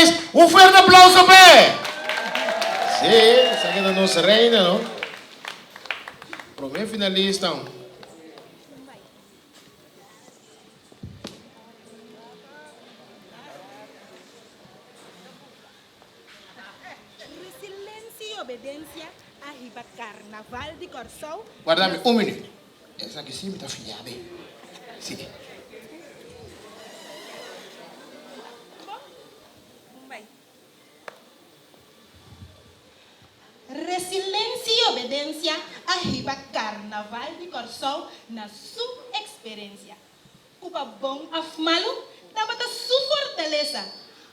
Croes. Un fuerte aplauso p'e! Sí, esaki ta nos reina, no? Prome finalista. Resilensia i obedensia a hiba Karnaval di Kòrsou Warda mi na un minuut. Esaki sí mi ta fiá be. Sigui. Resilensia i obedensia a hiba Karnaval di Kòrsou na su eksperensia. Ku pa bon òf malu tabata su fortalesa.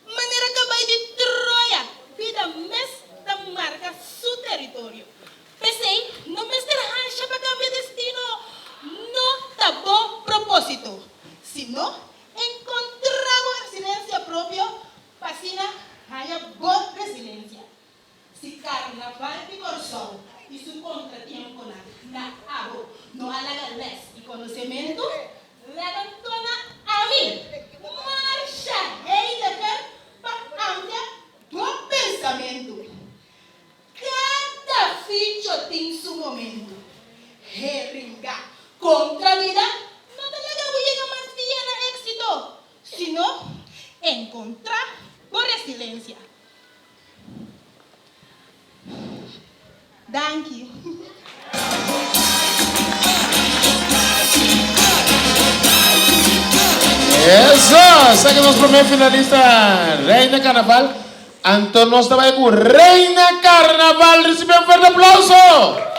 Manera kabai di Troya, bida mes ta marka su teritorio. P'esei no mester hansha pa kambia destino, no ta bo propósito, sino enkontrá bo resilensia propio pa asina haña bo resilensia. Si Karnaval di Kòrsou i su kontratiemponan na abo no a laga lès i konosementu, laga tona ami, Marsha Heidegger, pa amplia bo pensamentu. Kada ficho tin su momentu. Heringa kontra bida no ta laga bo yega mas dia na éksito, sino enkontrá bo resilensia. Danki. Eso! Esaki nos prome finalista Reina Carnaval. Anto nos ta bai ku Reina Carnaval. Ricibi un fuerte aplauso!